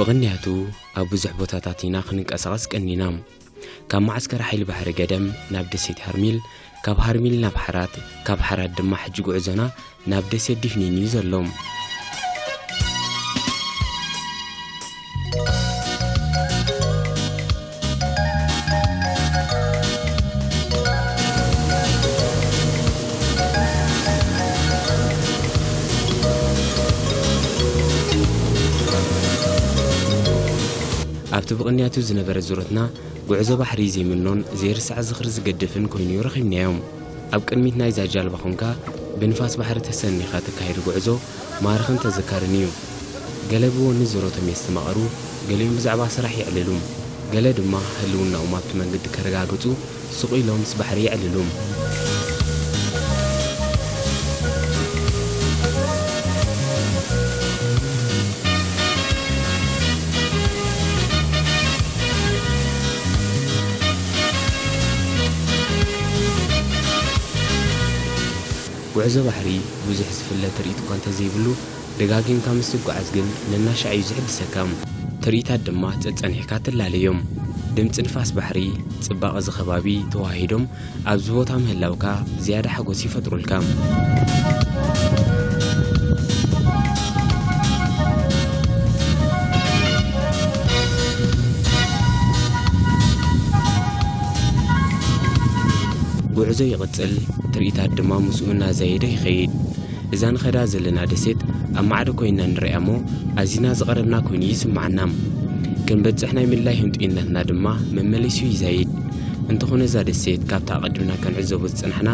ምኽንያቱ ኣብ ብዙሕ ቦታታት ኢና ክንንቀሳቐስ ቀኒና። ካብ መዓስከር ሓይሊ ባሕሪ ገደም ናብ ደሴት ሃርሚል፣ ካብ ሃርሚል ናብ ሓራት፣ ካብ ሓራት ድማ ሕጂ ጉዕዞና ናብ ደሴት ዲፍኒን እዩ ዘሎ። ኣብቲ ብቕንያቱ ዝነበረ ዙረትና፣ ጉዕዞ ባሕሪ ዘይምኖን ዘይርሳዕ ዝኽሪ ዝገድፍን ኮይኑ'ዩ ረኺብናዮ። ኣብ ቅድሚት ናይዛ ጃልባ ኾንካ ብንፋስ ባሕሪ ተሰኒኻ ትካየድ ጉዕዞ ማርኽን ተዘካርን እዩ። ገለ ብወኒ ዙረቶም የስተማቕሩ፣ ገሊኦም ብዛዕባ ስራሕ የዕልሉ፣ ገለ ድማ ህልውናኦም ኣብቲ መንገዲ ከረጋግጹ ስቕ ኢሎም ምስ ባሕሪ የዕልሉ። ጉዕዞ ባሕሪ ብዙሕ ዝፍለ ትርኢት እኳ እንተዘይብሉ፣ ደጋጊምካ ምስ ትጓዓዝ ግን ነናሻዕ እዩ ዝሕድሰካ። ትርኢታት ድማ ጸጸኒሕካ ትላለዮም። ድምጺ ንፋስ ባሕሪ፣ ጽባቐ እዚ ከባቢ ተዋሂዶም ኣብዚ ቦታ ምህላውካ ዝያዳ ሓጎስ ይፈጥሩልካ። ጉዕዞ ይቕጽል፣ ትርኢታት ድማ ምስኡ እናዘየደ ይኸይድ። እዛ ንኸዳ ዘለና ደሴት ኣብ ማዕዶ ኮይና ንሪኣ እሞ ኣዚና ዝቐረብና ኮይኑ ይስምዓና። ክንበጽሕ ናይ ምልላይ ህንጡይነትና ድማ መመሊሱ ይዛይድ። እንተኾነ እዛ ደሴት ካብታ ኣቐዲምና ክንዕዘቦ ዝጸናሕና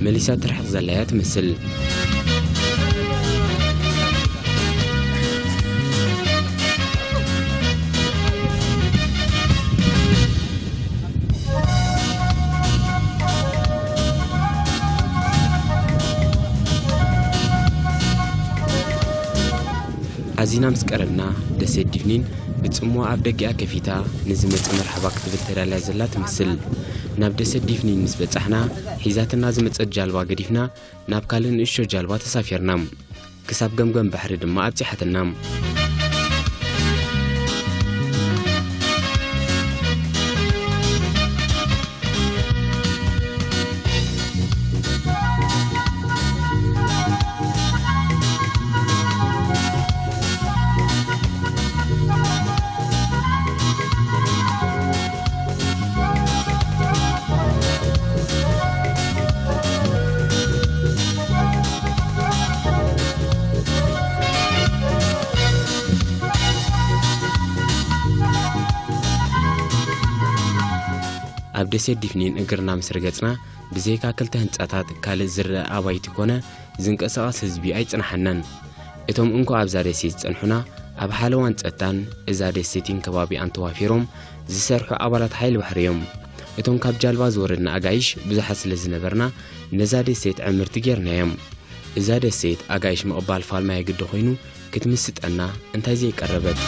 መሊሳ ትርሕቕ ዘላ እያ ትመስል። ኣዚና ምስ ቀረብና፣ ደሴት ዲፍኒን ብጽምዋ ኣፍ ደጊኣ ከፊታ ንዝመጽእ መርሓባ ክትብል ተዳልያ ዘላ ትመስል። ናብ ደሴት ዲፍኒን ምስ በጻሕና፣ ሒዛትና ዝመጸት ጃልባ ገዲፍና ናብ ካልእ ንእሽቶ ጃልባ ተሳፊርና። ክሳብ ገምገም ባሕሪ ድማ ኣብጺሓትና። ኣብ ደሴት ዲፍኒን እግርና ምስ ረገጽና፣ ብዘይካ ክልተ ህንጻታት ካልእ ዝረኣ ኣባይቲ ኮነ ዝንቀሳቐስ ህዝቢ ኣይጽንሓናን። እቶም እንኮ ኣብዛ ደሴት ዝጸንሑና፣ ኣብ ሓለዋን ጸጥታን እዛ ደሴትን ከባቢኣን ተዋፊሮም ዝሰርሑ ኣባላት ሓይሊ ባሕሪ እዮም። እቶም ካብ ጃልባ ዝወረድና ኣጋይሽ ብዙሓት ስለ ዝነበርና፣ ነዛ ደሴት ዕምርቲ ጌርናዮም። እዛ ደሴት ኣጋይሽ ምቕባል ፋልማይ ግዲ ኮይኑ ክትምስጠና እንታይ ዘይቀረበት።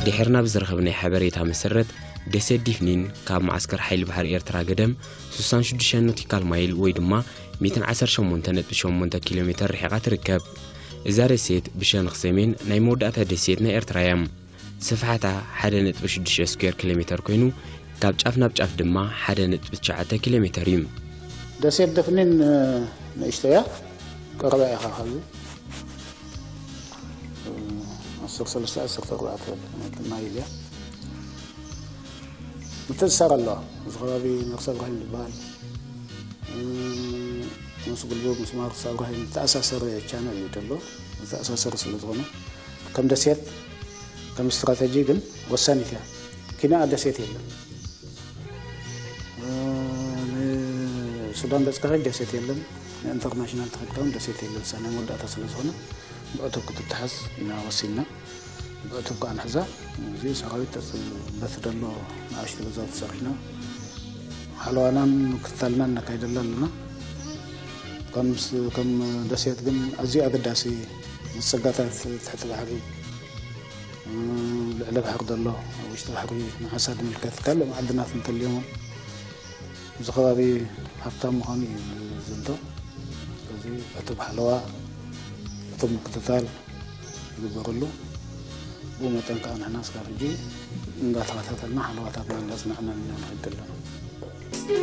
ድሕሪ ናብ ዝረኸብናይ ሓበሬታ መሰረት፣ ደሴት ዲፍኒን ካብ መዓስከር ሓይሊ ባሕሪ ኤርትራ ገደም ስሳን ሽዱሽተ ኖቲካል ማይል ወይ ድማ ሚእትን ዓሰርተ ሸሞንተ ነጥቢ ሸሞንተ ኪሎ ሜተር ርሒቓ ትርከብ። እዛ ደሴት ብሸነኽ ሰሜን ናይ መወዳእታ ደሴት ናይ ኤርትራ እያ። ስፍሓታ ሓደ ነጥቢ ሽዱሽተ ስኩዌር ኪሎ ሜተር ኮይኑ፣ ካብ ጫፍ ናብ ጫፍ ድማ ሓደ ነጥቢ ትሽዓተ ኪሎ ሜተር እዩ። ደሴት ደፍኒን፣ እ፣ ንእሽቶ እያ። ቀረባ ኢኻ ካብዚ። እ፣ ዓሰርተ ሰለስተ ዓሰርተ ኣርባዕተ ማይል እያ። ምትእስሳር ኣለዋ። እዚ ከባቢ ነርሳ እብራሂም ዝበሃል፣ እ፣ ምስ ጉልቡብ፣ ምስ ማርሳ እብራሂም ዝተኣሳሰረ ቻነል እዩ ዘሎ። ዝተኣሳሰረ ስለ ዝኾነ፣ ከም ደሴት፣ ከም ስትራተጂ ግን ወሳኒት እያ። ኪንኣ ደሴት የለን። እ፣ ንሱዳን በጽካ ከይድ ደሴት የለን። ንኢንተርናሽናል ተኸድካ እውን ደሴት የለን። እሳ ናይ መወዳእታ ስለ ዝኾነ፣ ብዕቱብ ክትተሓዝ ኢና ወሲንና። ብዕቱብ ከዓ ንሕዛ። እዚ ሰራዊት ተጽ-፣ በቲ ዘሎ ንኣሽቱ ገዛውቲ ሰሪሕና ሓለዋናን ምክትታልናን ነካይደላ ኣለና። ከም ስ-፣ ከም ደሴት ግን ኣዝዩ ኣገዳሲ ምስ ጸጋታት ትሕቲ ባሕሪ፣ እ፣ ልዕሊ ባሕሪ ዘሎ፣ ኣብ ውሽጢ ባሕሪ ንዓሳ ዝምልከት ካልእ መዓድናት እንተልዮም እውን እዚ ከባቢ ሃብታም ምዃኑ እዩ ዝዝንቶ። ስለዚ ዕቱብ ሓለዋ፣ ዕቱብ ምክትታል ይግበረሉ። ብኡ መጠን ከዓ ንሕና እስካብ ሕጂ እንዳተኸታተልና ሓለዋታትና እንዳጽናዕና ኢና ንኸይድ ዘለና።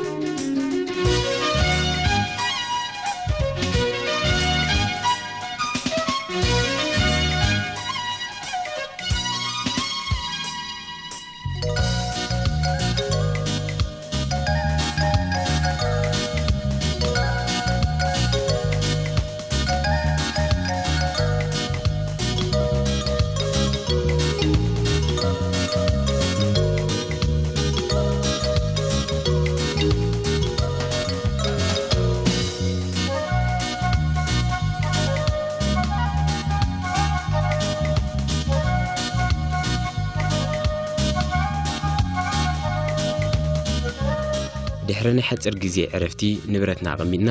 ድሕሪ ናይ ሓጺር ግዜ ዕረፍቲ፣ ንብረትና ኣቐሚጥና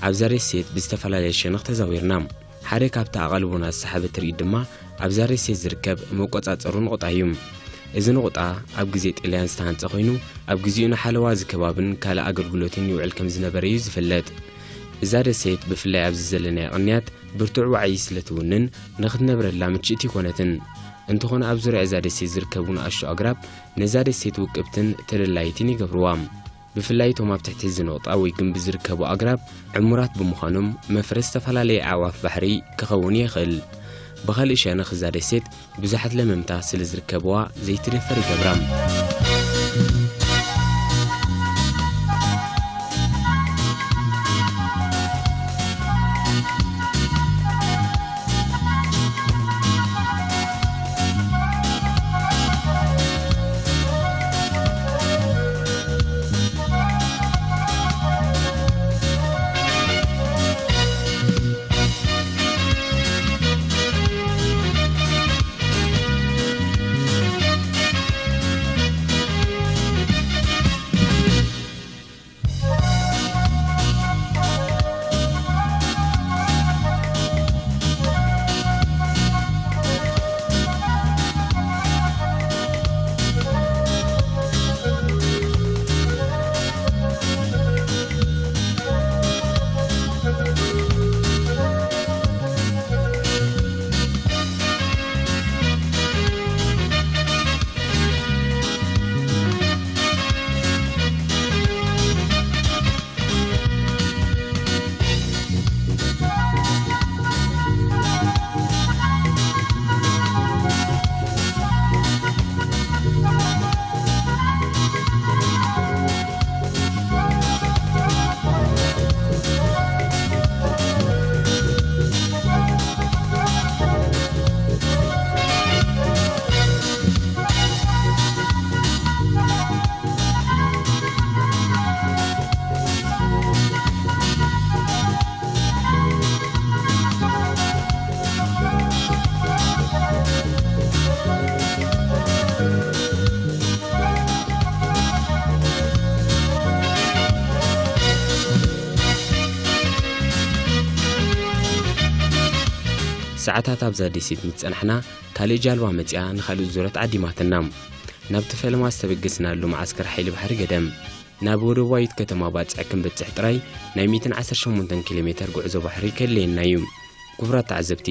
ኣብዛ ደሴት ብዝተፈላለየ ሸነኽ ተዛዊርና። ሓደ ካብቲ ኣቓልቦና ዝሰሓበ ትርኢት ድማ ኣብዛ ደሴት ዝርከብ መቆጻጸሪ ነቑጣ እዩ። እዚ ነቑጣ ኣብ ግዜ ጥልያን ዝተሃንጸ ኮይኑ፣ ኣብ ግዜኡ ንሓለዋ እዚ ከባብን ካልእ ኣገልግሎትን ይውዕል ከም ዝነበረ እዩ ዝፍለጥ። እዛ ደሴት ብፍላይ ኣብዚ ዘለናዮ ቅንያት ብርቱዕ ዋዒ ስለ ትውንን ንኽትነብረላ ምችእቲ ኣይኮነትን። እንተኾነ ኣብ ዙርያ እዛ ደሴት ዝርከቡ ንኣሽቱ ኣግራብ ነዛ ደሴት ውቅብትን ተደላይትን ይገብርዋ። ብፍላይ እቶም ኣብ ትሕቲ እዚ ነቑጣ ወይ ግምቢ ዝርከቡ ኣግራብ ዕሙራት ብምዃኖም መፍረ ዝተፈላለየ ኣዕዋፍ ባሕሪ ክኸውን ይኽእል። ብኻልእ ሸነኽ እዛ ደሴት ብዙሓት ለመምታ ስለ ዝርከብዋ ዘይትደፈር ይገብራ። ሰዓታት ኣብዛ ደሴት ምስ ጸናሕና፣ ካልእ ጃልባ መጺኣ ንኻልእ ዙረት ዓዲማትና። ናብቲ ፈለማ ዝተበገስናሉ መዓስከር ሓይሊ ባሕሪ ገደም፣ ናብ ወደባዊት ከተማ ባጽዕ ክንበጽሕ ጥራይ ናይ ሚእትን ዓሰርተ ሸሞንተን ኪሎ ሜተር ጉዕዞ ባሕሪ ከድልየና እዩ። ክቡራት ተዓዘብቲ፣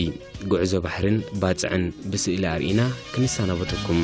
ጉዕዞ ባሕርን ባጽዕን ብስእሊ ኣርኢና ክንሰናበተኩም።